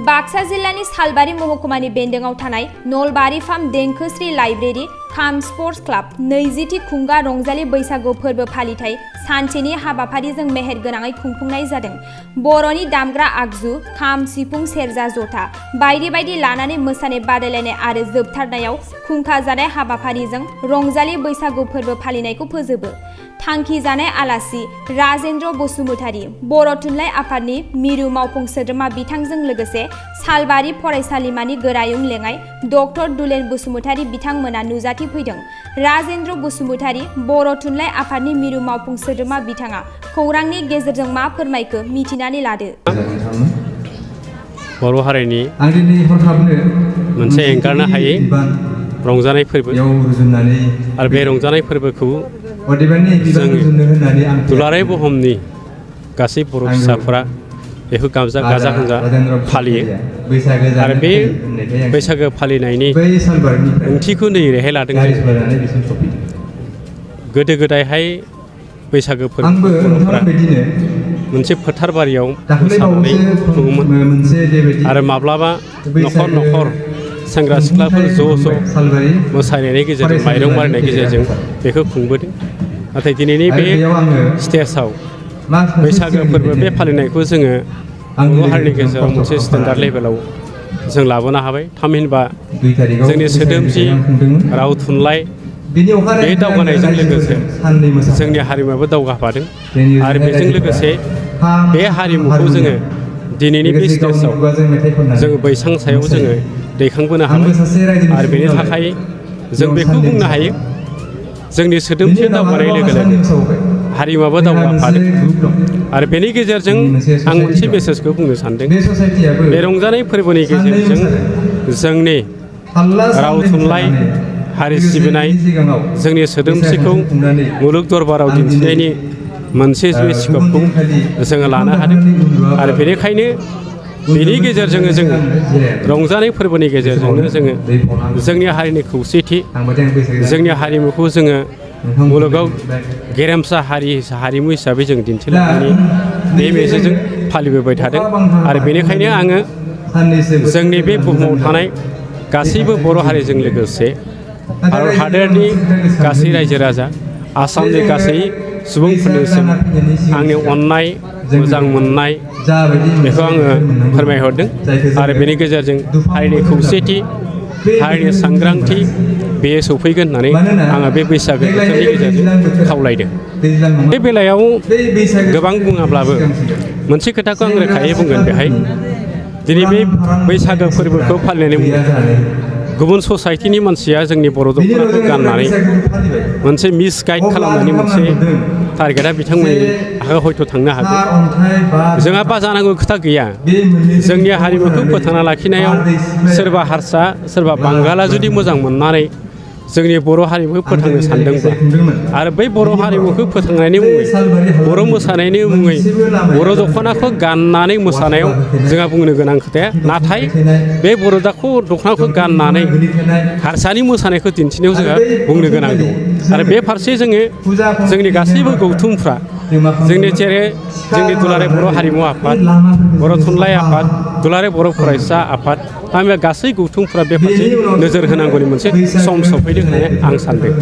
बाक्सा जिल्लानि सालबारि महकुमानि बेन्दोंआव थानाय Nalbari farm देंखोश्री library खाम स्पर्ट्स क्लाब 20थि खुंगा रंजालि बैसागु फोरबो फालिथाय सानसेनि हाबाफारिजों मेहेरगोनाङै खुंफुंनाय जादों। बर'नि दामग्रा आगजु खाम, सिफुं, सेरजा, जथा बायदि बायदि लानानै मोसानाय बादायलायनाय आरो जोबथारनायाव खुंखा जानाय हाबाफारिजों रंजालि बैसागु फोरबो फालिनायखौ फोजोबो। थांखि जानाय आलासि राजेन्द्र बसुमतारी, बर' थुनलाइ आफादनि मिरु मावफुं सोद्रोमा बिथांजों लोगोसे सालबारि फरायसालिमानि गोरायुं लेङाइ डक्टर दुलेन बसुमतारी बिथांमोना नुजाथि फैदों। राजेन्द्र बसुमतारी, बर' थुनलाइ आफादनि मिरु मावफुं सोद्रोमा बिथाङा खौरांनि गेजेरजों मा फोरमायखो मिथिनानै लादो। बर' हारिनि मोनसे एंगारनो हायै रंजानाय फोरबो आरो बे रंजानाय फोरबोखौ जों दुलाराय बुहुमनि गासै बर' फिसाफोरा बेखौ गाजा गोमजा फालियो आरो बे बैसागो फालिनायनि ओंथिखौ नैरैहाय लादों। गोदो गोदायहाय बैसागो फोरबोफोरा मोनसे फोथार बारियाव मोसानानै खुङोमोन आरो माब्लाबा न'खर न'खर सेंग्रा सिख्लाफोर ज' मोसानायनि गेजेरजों माइरं मारिनायनि गेजेरजों बेखौ खुंबोदों। नाथाय दिनैनि बे स्टेजाव बैसागो फोरबो बे फालिनायखौ जोङो बर' हारिनि गेजेराव मोनसे स्टेन्डार्ड लेभेलाव जों लाबोनो हाबाय। थामहिनबा जोंनि सोदोमस्रि राव थुनलाइ बे दावगानायजों लोगोसे जोंनि हारिमुआबो दावगाफादों आरो बेजों लोगोसे बे हारिमुखौ जोङो दिनैनि बे स्टेजाव जोङो बैसां सायाव जोङो दैखांबोनो हाबाय आरो बेनि थाखाय जों बेखौ बुंनो हायो जोंनि सोदोमस्रि दावगानाय लोगो लोगो हारिमुआबो दावगाफादों आरो बेनि गेजेरजों आं मोनसे मेसेजखौ बुंनो सानदों। बे रंजानाय फोरबोनि गेजेरजों जोंनि राव थुनलाइ हारि सिबिनाय जोंनि सोदोमस्रिखौ मुलुग दरबाराव दिन्थिनायनि मोनसे स्कपखौ जोङो लानो हादों आरो बेनिखायनो बेनि गेजेरजों जोङो रंजानाय फोरबोनि गेजेरजोंनो जोङो जोंनि हारिनि खौसेथि जोंनि हारिमुखौ जोङो मुलुगाव गेरेमसा हारिमु हिसाबै जों दिन्थिलांनायनि बे मेसेजजों फालिबोबाय थादों आरो बेनिखायनो आङो जोंनि बे बुहुमाव थानाय गासैबो बर' हारिजों लोगोसे भारत हादरनि गासै रायजो राजा आसामनि गासै सुबुंफोरनिसिम आंनि अननाय मोजां मोननाय बेखौ आङो फोरमायहरदों आरो बेनि गेजेरजों हारिनि खौसेथि हारिनि सांग्रांथि बेयो सौफैगोन होननानै आङो बे बैसागो बोथोरनि गेजेरजों खावलायदों। बे बेलायाव गोबां बुङाब्लाबो मोनसे खोथाखौ आं रोखायै बुंगोन। बेहाय दिनै बे बैसागो फोरबोखौ फालिनायनि मुङाव गुबुन ससाइटिनि मानसिया जोंनि बर' दख'नाखौ गाननानै मोनसे मिसगाइड खालामनायनि मोनसे टारगेटआ बिथांमोननि आखायाव हयथ' थांनो हागौ। जोंहा बाजानांगौ खोथा गैया। जोंनि हारिमुखौ फोथांना लाखिनायाव सोरबा हारसा सोरबा बांगाला जुदि मोजां मोननानै जोंनि बर' हारिमुखौ फोथांनो सानदोंब्ला आरो बै बर' हारिमुखौ फोथांनायनि मुङै बर' मोसानायनि मुङै बर' दख'नाखौ गाननानै मोसानायाव जोंहा बुंनो गोनां खोथाया, नाथाय बे बर' दख'नाखौ गाननानै हारसानि मोसानायखौ दिन्थिनायाव जोंहा बुंनो गोनां दङ आरो बे फारसे जोङो जोंनि गासैबो गौथुमफ्रा जोंनि जेरै जोंनि दुलाराय बर' हारिमु आफाद, बर' थुनलाइ आफाद, दुलाराय बर' फरायसा आफाद आरो गासै गौथुमफ्रा बे फारसे नोजोर होनांगौनि मोनसे सम सफैदों होननानै आं सानदों।